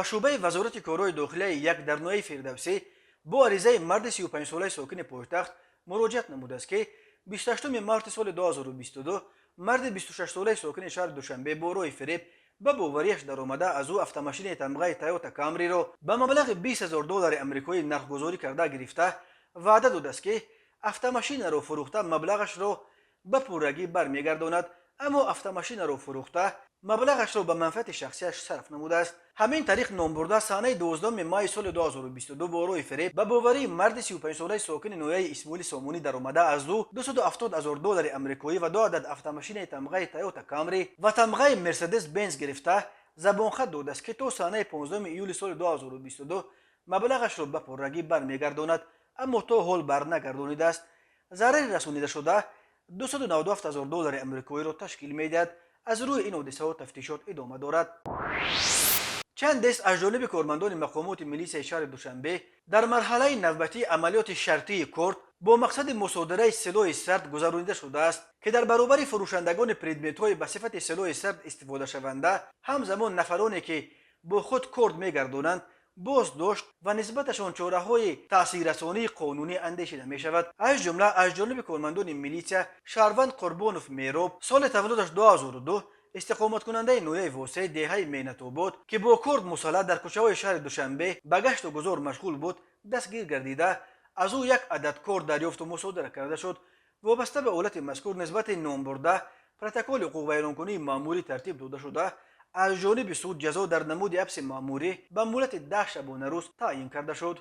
Шӯъбаи Вазорати корҳои дохилияи як дар ноҳияи Фирдавсӣ бо аризаи марди 35-солаи сокини пойтахт муроҷиат намудааст, ки 28 марти соли 2022 марди 26-солаи сокини шаҳри Душанбе бо роҳи фиреб ба боварияш даромада, аз ӯ автомашинаи тамғаи Тойота Камриро ба маблағи 20 0 доллари амрикоӣ нархгузорӣ карда гирифта, ваъда додааст, ки автомашинаро фурӯхта, маблағашро ба пуррагӣ бармегардонад, аммо автомашинаро фурӯхта, маблағашро ба манфиати шахсияш сарф намудааст. Ҳамин тариқ, номбурда санаи 12 майи соли 2022 бо роҳи фиреб ба боварии марди 35-солаи сокини ноҳияи Исмоили Сомонӣ даромада, аз ӯ 270 0 доллари амрикоӣ ва ду адад автомашинаи тамғаи Тойота Камри ва тамғаи Мерседес Бенз гирифта, забонхат додааст, ки то санаи 15 июли соли 2022 маблағашро ба пуррагӣ бармегардонад, аммо то ҳол барнагардонидааст. Зарари расонидашуда 297 0 доллари амрикоиро ташкил медиҳад. Аз рӯи ин ҳодисаҳо тафтишот идома дорад. Чандест аз ҷониби кормандони мақомоти милисияи шаҳри Душанбе дар марҳалаи навбатии амалиёти шартии корд бо мақсади мусодираи силоҳи сард гузаронида шудааст, ки дар баробари фурӯшандагони предметҳои ба сифати силоҳи сард истифодашаванда, ҳамзамон нафароне, ки бо худ корд мегардонанд, боздошт ва нисбаташон чораҳои таъсиррасонии қонунӣ андешида мешавад. Аз ҷумла, аз ҷониби кормандони милитсия шаҳрванд Қурбонов Мероб, соли таваллудаш 2002, истиқоматкунандаи ноҳияи Восе, деҳаи Меҳнатобод, ки бо корд мусаллаҳ дар кӯчаҳои шаҳри Душанбе ба гашту гузор машғул буд, дастгир гардида, аз ӯ як адад корд дарёфту мусодира карда шуд. Вобаста ба ҳолати мазкур нисбати номбурда протоколи ҳуқуқвайронкунии маъмурӣ тартиб дода шуда, аз ҷониби суд ҷазо дар намуди ҳабси маъмурӣ ба муҳлати 10 шабонарӯз таъйин карда шуд.